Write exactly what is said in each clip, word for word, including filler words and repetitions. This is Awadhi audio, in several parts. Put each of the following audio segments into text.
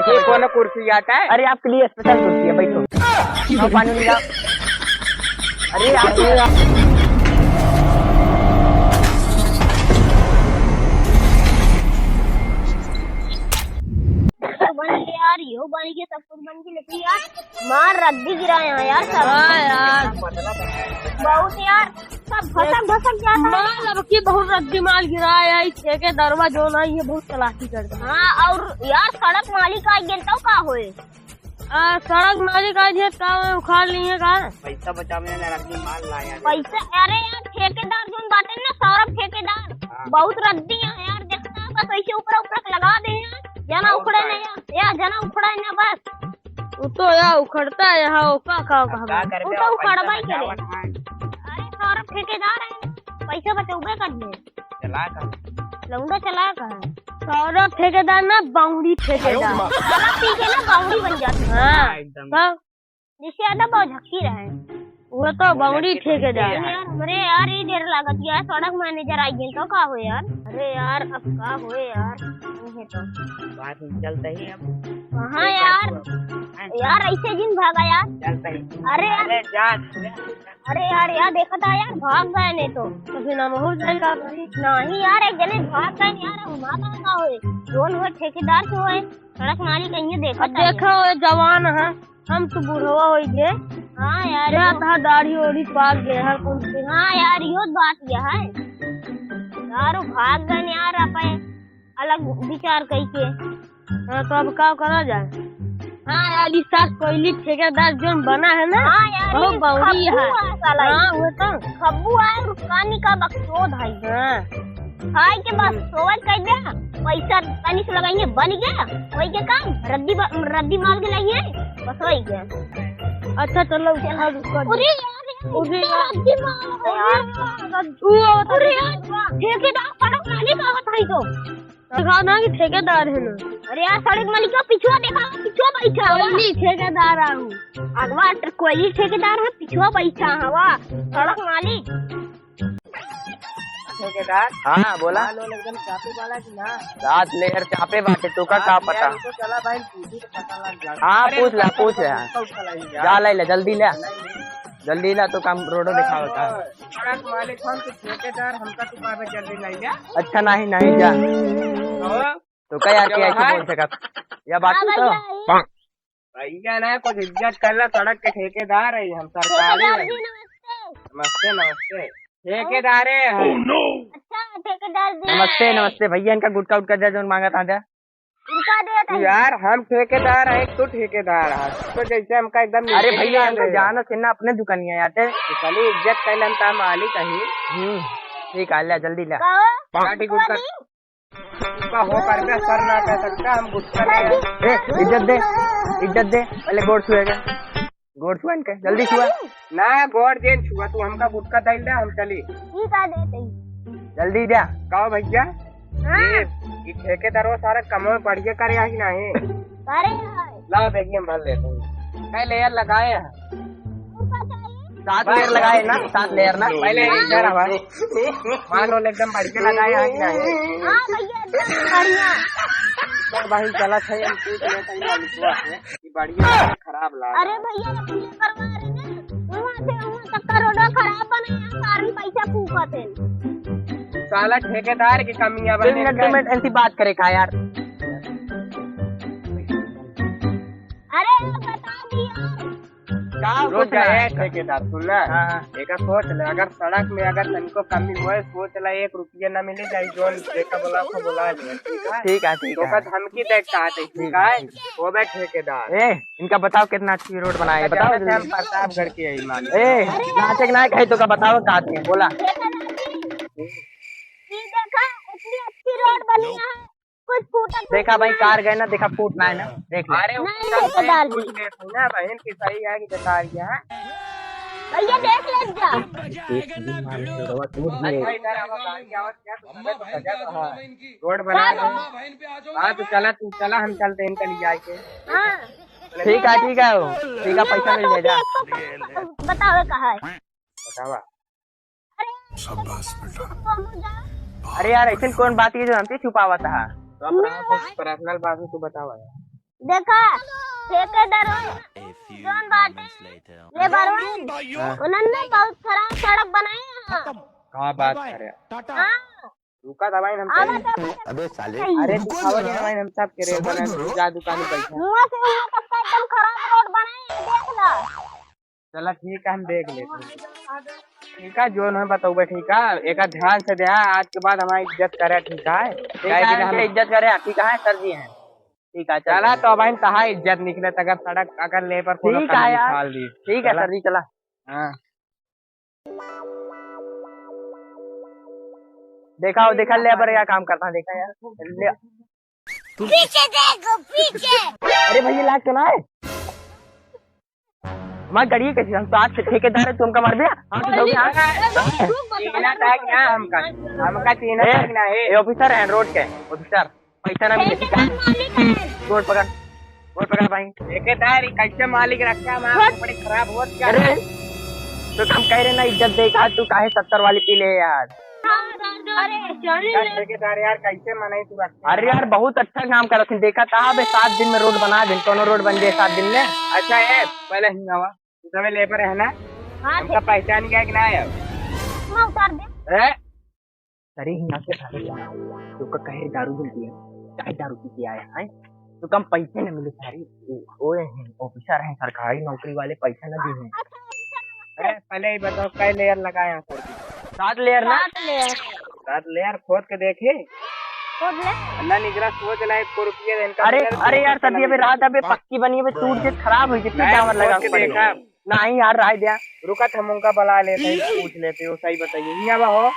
ये कौन कुर्सी आता है? अरे, आपके लिए स्पेशल कुर्सी है, बैठो। आओ, पानी ले आओ। अरे, आप बन गया यार, यो बन गया, सब कुछ बन गया, लेकिन यार मार रद्दी गिराए हैं यार सब। हाँ यार। बहुत यार, सब भसक भसक जाता है। माल अब की बहुत रद्दी माल गिराए है, ठेकेदारवा जो ना ये बहुत चालाकी करता है। हाँ, और यार सड़क मालिक आ गए तो का होए? आ, सड़क मालिक आ गए का होए, उखाड़ लिए का? पैसा बचावे ना रद्दी माल लाया। पैसा, अरे यार ठेकेदार जोन बाटे ना, सौरभ ठेकेदार, हाँ। बहुत रद्दी है यार, देखता है बस ऐसे ऊपर ऊपर लगा दे हैं, जना और उखड़े का? नहीं है, या जना उखड़े ना बस। वो तो यार उखड़ता है यहाँ, वो का, का, अब का का करबे, वो तो अब पैसा उखड़बा ही करे। बचावत है। अरे सौरभ ठेकेदार है, पैसा बचौबे कर दे। चला का? लौंडा चला का है? सौरभ ठेकेदार ना, बाउंडी ठेकेदार। साला पी के ना बाउंडी बन जाता है। हाँ। हाँ, एकदम। तो जिससे ज्यादा बहुत झक्की रहे। वो तो बाउंडी ठेकेदार। यार, हमरे यार, ये देर लागत यार, सड़क मैनेजर आई गए तो का हो यार? अरे यार, अब का हो यार? नहीं है तो। बात में चलते ही अब। कहाँ यार? हैं? यार, ऐसे जिन भागा यार। चलते ही। अरे यार। अरे जा। अरे यार, यार, देखा था यार, भाग गए नहीं तो। तो फिर हम हो जाएगा भाई। नहीं यार, एक जने भाग गए यार, हम आता का होए? जोन हुए ठेकेदार से होए, सड़क मालिक कहीं देखा अब था देखो, ये जवान है। हम तो बुढ़वा होइ गए। हाँ यार, या यो था दाढ़ी ओढ़ी पाक गए हर कुल से। हाँ यार, यो बात यह है। यार, वो भाग गए यार, आप अलग विचार कइके। हाँ, तो अब का करा जाए? हाँ यार, इस साथ कोयली ठेकेदार जोन बना है ना, हाँ यार, बहुत ये बाउंडी खब्बू है। है साला। हाँ, वो तो। खब्बू है, रुकानी का बकचोद है। हाँ। खाए के बस सोवत कर दे, पैसा तनी से लगाएंगे, बन गया, वही के काम, रद्दी ब-, रद्दी माल के लाइए, बस वही के। अच्छा, चलो, उठा, रुको। अरे यार, अरे यार, रद्दी माल हो यार। अरे यार, ठेकेदार सड़क मालिक आवत है तो। देखा ना कि ठेकेदार है ना। अरे यार, सड़क मालिक का पिछुआ देखा, पिछुआ बैठा है। कोयली ठेकेदार आहू। अगवा ट-, कोयली ठेकेदार है, पिछुआ बैठा हवा। सड़क मालिक। ठेकेदार। हाँ, बोला। माल वाल एकदम चापे वाला कि ना? सात लेयर चापे बाटे, तोका का पता? यार, तो चला भाई, पूछी तो पता लग जाता। हाँ, अरे, पूछ ला, रुको, पूछ रुको, ला। रुको, रुको, रुको, जा, ला, ला, जल्दी ला। ला, ला। जल्दी ला, तो काम रोडो दिखावता। सड़क मालिक हम तो ठेकेदार, हमका तू काहे जल्दी ला, ला। अच्छा, नहीं, नहीं, जा। हाँ। तो का यार, क्या ऐसे बोल सकत? या बात हाँ, तो भैया, भैया ना, कुछ इज्जत कर ला, सड़क के ठेकेदार है हम, सरकारी है। ठेकेदार जी, नमस्ते। नमस्ते, नमस्ते। ठेकेदारे है। अच्छा, ठेकेदार जी। नमस्ते, नमस्ते भैया, इनका गुटखा उटखा दे, जोन मांगा था दे। इनका दे तू दे। यार, हम ठेकेदार है, तू ठेकेदार है, तो जैसे हमका एकदम अरे नीचे भैया, गिरा हमका दे। जानो से ना अपने दुकानिया आते। इतनी इज्जत कर ला, हम तार मालिक है। हम्म, ठीक है, ले जल्दी ले। कहो, काटी गुटखा। का हो करबे, सर ना कह सकता, हम गुस्सा में हैं। ए, इज्जत दे, इज्जत दे, पहले गोड़ छुएगा। गोड़ छुआ इनके, जल्दी छुआ। ना, गोड़ जेन छुआ, तू हमका गुटखा दे दे, हम चली। ठीक है, दे दे। जल्दी दे। कहो भैया, हाँ। ये, ये ठेकेदार वो सारा कमवा बढ़िया करे है कि नहीं? करे है। लाओ देखिए, हम भर लेते हैं। कई लेयर लगाए हैं? ऊपर चाहिए? सात लेयर लगाए ना, सात लेयर ना। पहले इधर आवा। मान लो एकदम बढ़िया लगाए हैं कि नहीं? हाँ भैया, एकदम बढ़िया। तो भाई चला था, हम पूछ लेते हैं, ये बढ़िया है, खराब लाग अरे रहा है। भैया, अपने करवा रहे ना, वहाँ से वहाँ तक का रोड खराब बने हैं, सारी पैसा फूकत है। साला ठेकेदार की कमी है, दो मिनट, दो मिनट, ऐसी बात करे का यार। अरे यार, बता दी यार। का रोज कुछ ना जाए है। ठेकेदार, सुन ना। हाँ, हाँ। एक सोच ले, अगर सड़क में अगर तनिको कमी होए, सोच ले, एक रुपया ना मिले, चाहे जोन जेका बोला, को बोला ले, ठीक है? ठीक है, ठीक तो है। बस हमकी देख का आते, ठीक ठीक है? है, ठीक है। वो बे ठेकेदार। ए, इनका बताओ कितना अच्छी रोड बनाए, अच्छा, बताओ जल्दी। हम प्रतापगढ़ के यही मान। ए, नाचे के ना कहे तो का बताओ का आते हैं, बोला। ये देखा, इतनी अच्छी रोड बनी है। कुछ फूटा फूट देखा भाई, ना है। कार गए ना, देखा फूट ना है ना, देख ले। अरे, नहीं, ऊपर नहीं, से डाल कुछ दी। देखो ना, बहन की सही है कि बेकार ही है। भैया, देख ले जा। अच्छा, इधर आवा, गाड़ी आवा, क्या तू अम्मा बहन पे आ जाओ, हाँ। रोड बना रहे हैं। हाँ, तो चला, तू चला, हम चलते हैं, इनका ले जाके। हाँ। ठीक है, ठीक है, वो, ठीक है, पैसा मिल जाएगा। बताओ, कहाँ है? बतावा। अरे, शाबाश बेटा। अरे यार, ऐसे कौन बात है जो हमसे छुपावत है? तो अपना कुछ पर्सनल बात है, तू बतावा यार। देखा, ठेकेदार जौन बाटे, लेबरवन, हाँ। उन्होंने बहुत खराब सड़क बनाई है। का बात करे? हाँ। रुका दवाई हम आवा करें। तो अबे साले। अरे रुको दिखावा जरा। दवाई हम सब के रेट सबर बना करो। जा दुकान पे बैठा। मुँह से मुँह तक का एकदम खराब रोड बनाई है, देख ला। चला ठीक है, हम देख लेते हैं। ठीक है, जौन है बतौबे, ठीक है, एक ध्यान से दे, आज के बाद हमारी इज्जत करे, ठीक है? ठीक है, काहे बिना हम इज्जत करे, ठीक है, सर जी हैं। ठीक है, चल चला चल। तो भाई, तहा इज्जत निकले, अगर सड़क, अगर लेबर कोनो ठीक है कमी यार। निकाल दी। ठीक है चला। सर जी, चला। हाँ। देखा हो, देखा लेबर क्या काम करता है, देखा यार। ले। पीछे देखो, पीछे। अरे भाई, ये लाग तो ना है। हमारी गाड़ी कैसी, हम तो आज से ठेकेदार है, तू हमका मार दिया? हाँ, तो जाओ यहाँ। अरे, रुक, रुक, रुक, चीन्हा था कि ना हमका? हमका चीन्हा ए, था कि ना, ए? ये ऑफिसर है, रोड के ऑफिसर। पैसा ना मिले, ठेकेदार मालिक है। रोड पकड़, रोड पकड़ भाई। ठेकेदार, ये कैसे मालिक रखा है, हमारा बड़ी खराब होत क्या? अरे, तो हम कह रहे ना, इज्जत दे का, तू काहे सत्तर वाली पी ले यार? अरे, चल यार, ले। ठेकेदार यार, कैसे मनाई तू रखा है? अरे यार, बहुत अच्छा काम करत हैं, देखा था बे, सात दिन में रोड बना दे, कोनो रोड बन जाए सात दिन में। अच्छा है, पहले ही आवा, तू सबे लेबर है ना? हाँ, हमका ठीक। पहचान गया कि ना यार? मैं उतार दे। ए? अरे, हियाँ के सारे, तू का कहे दारू मिलती है, चाहे दारू पी के आया है, तो कम पैसे न मिले सारे। ओ-, ओए हैं, ऑफिसर हैं, सरकारी नौकरी वाले, पैसा न दी हैं। अच्छा, ऑफिसर नमस्ते। अरे, पहले ही बताओ, कै लेयर लगाए हैं सर जी? सात लेयर ना? सात लेयर। सात लेयर खोद के देखे? खोद ले। अल्लाह निगरा, खोद ला, एक रुपया दे इनका। अरे, अरे यार, सर जी, अभी रात अबे पक्की बनी, अबे टूट के खराब हुई, कितनी टावर लगा खोद के पड़ेगा। देखा। नहीं यार, राय दिया। रुका, हम उनका बुला लेते हैं, पूछ लेते हैं, वो सही बताइए। हियाँ बा हो। और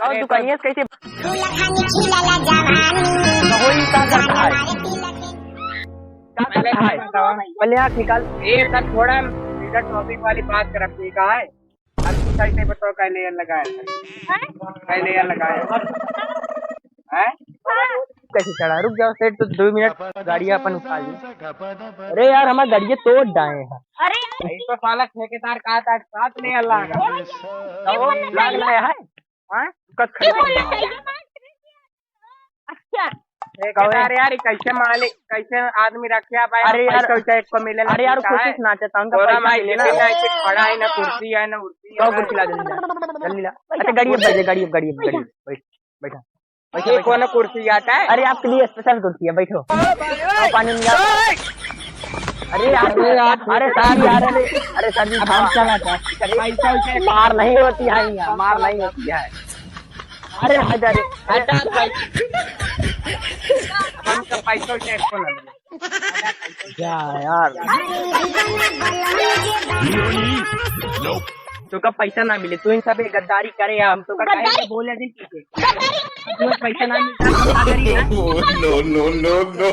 अरे, दुकानिया से कैसे? वही का करता है? का करता है? पहले आप निकाल। ये सब छोड़ा, हम सीधा टॉपिक वाली बात करब, ठीक है? अब तू सही से बताओ, कै लेयर लगाए हैं? हैं? कै लेयर लगाए हैं? हैं? कैसे चढ़ा? रुक जाओ सेठ, तो दो मिनट गाड़ी अपन उठा ली। अरे यार, हमार गाड़िया तोड़ डाए हैं। अरे यार। इस पर साला ठेकेदार कहा था, साथ में अल्लाह का। ये भैया, तो ये बोलना लाग चाहिए। रहा है? हाँ? कत ये खरीद बोलना चाहिए। अच्छा। ठेकेदार यार, ये कैसे मालिक, कैसे आदमी रखे आप? अरे यार, पैसा वैसा एक को मिले ना, अरे यार, ठीक है? कोशिश ना चाहता हूँ, उनका पैसा माई मिले ना। ना, ऐसे खड़ा है ना, कुर्सी है ना, उर्सी है। कुर्सी ला दे, जल्दी ला। अच्छा, गाड़ी में बैठ जा, गाड़ी में, गाड़ी में, गाड़ी में, बैठ, बैठा। ये कौन कुर्सी आता है? अरे, आपके लिए स्पेशल कुर्सी है, बैठो। आओ, पानी में जाओ। अरे यार, अरे यार, अरे सर जी, यार, अरे, अरे सर जी, अब हम चला था। अरे, पैसा वैसा मार नहीं होती है यहाँ, मार नहीं होती है। अरे हट जा रे। हटा भाई। हम तो पैसा वैसा इसको ना मिले। जा यार। तो का पैसा ना मिले, तू इन सब गद्दारी करे यार, हम तो का गद्दारी? बोले दिन पीछे। गद्दारी? तू पैसा ना मिलता, हम का करी यार? No, no, no, no।